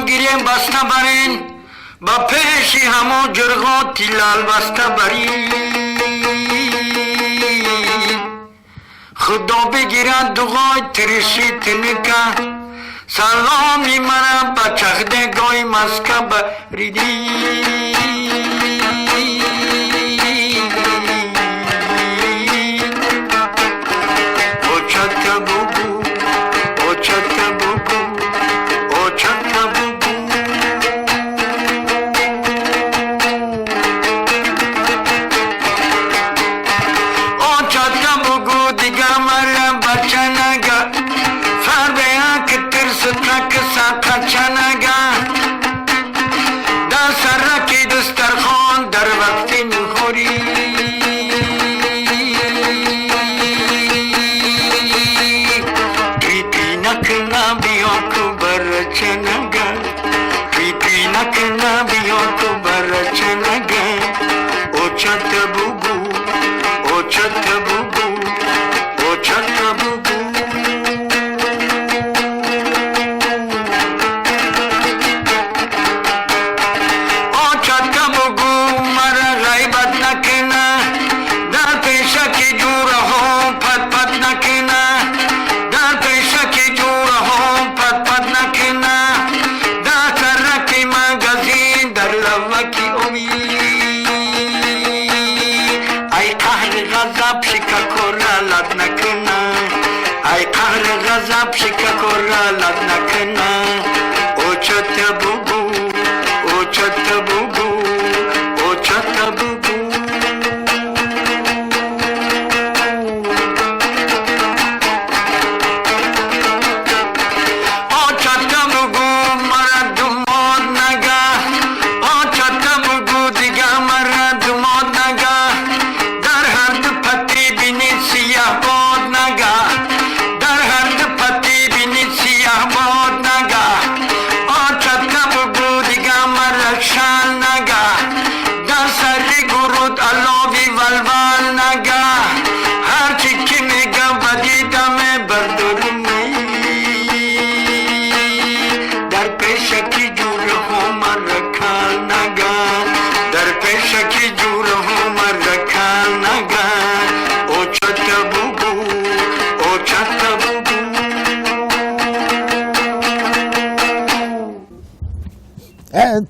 گیریم بسته برین با پیشی همو جرغو تیلال بسته برین خدا بگیرد دوغای ترشی تنکه سلامی مرا با چخده گای مسکه بریدی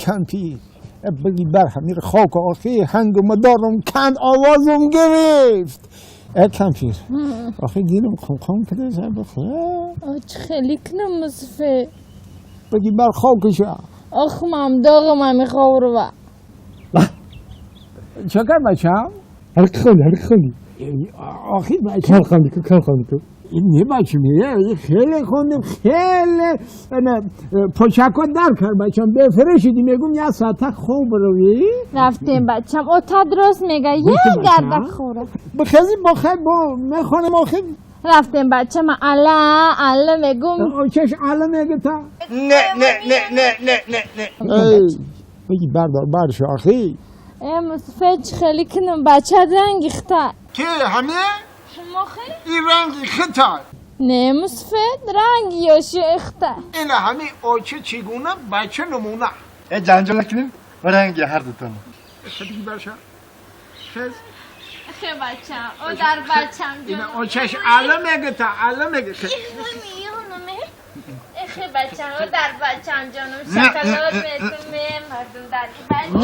کمپی بگی بر همیر خاک آخی هنگ مدارم کند آوازم گرفت. ای کمپیر آخی دیرم خم خم کرده بخواه آج خیلی کنم مصفه بگی بر خاکشا آخ مام داغم همی خورو چه کر بچم؟ هرکی خوندی هرکی خوندی آخی بچم کم خوندی کم خوندی تو این نه بچه میگه خیلی خوندیم خیلی پوشکا در کرد بچم بفرشیدی میگم یه ساعت خوب روی رفتیم بچم او تا درست میگه یه گردک خوره بخزی بخیر با میخوانم آخی رفتیم بچم الا الا میگم چش الا میگه تا نه نه نه نه نه نه نه بگی بردار برش آخی ای مصفه خیلی کنم بچه رنگی خطا که همه؟ مخی؟ این رنگی خطا نه مصفه رنگی یاشی اختا اینه همه آچه چگونه بچه نمونه ای جنجال نکنیم و رنگی هر دوتانه خیلی برشا خیز خیلی بچم او در بچم اینه آچهش الا میگه تا الا میگه خیلی بچم او در بچم جانم شکلات میتونه مردم در بچم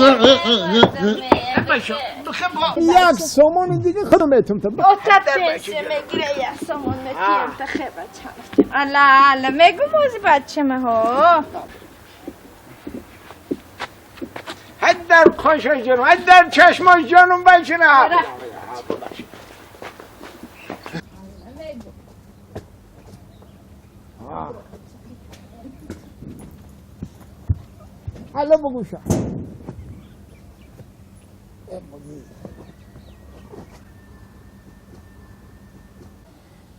یک سامان دیگه خودم میتونم تا او تا پیسه میگیره یک سامان میتونم تا خیلی بچم الا الا میگم از بچم ها حد در خوشش جانم حد در چشماش جانم بچه نه حالا بگو شا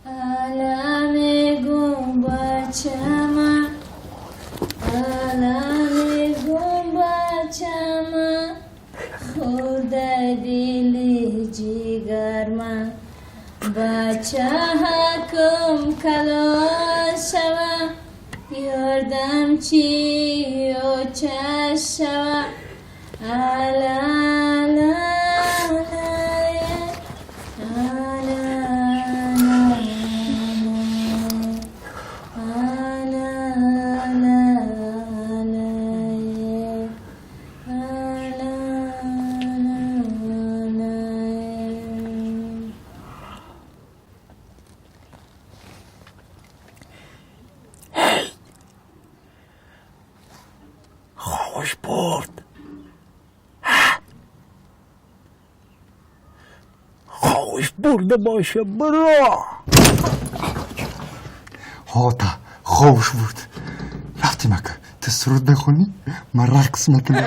الا میگم بچم الا میگم بچم خورده دل جگر من بچه حکم کلان شوه Ёрдамчи оча шава. Ала ала ала, ала ала ала ала ала ала. Хобаш бурд, хобаш бурда боша, биро. Ҳота хобаш бурд. Рафтем, ака, ту суруд мехонӣ, ман рақс мекунам.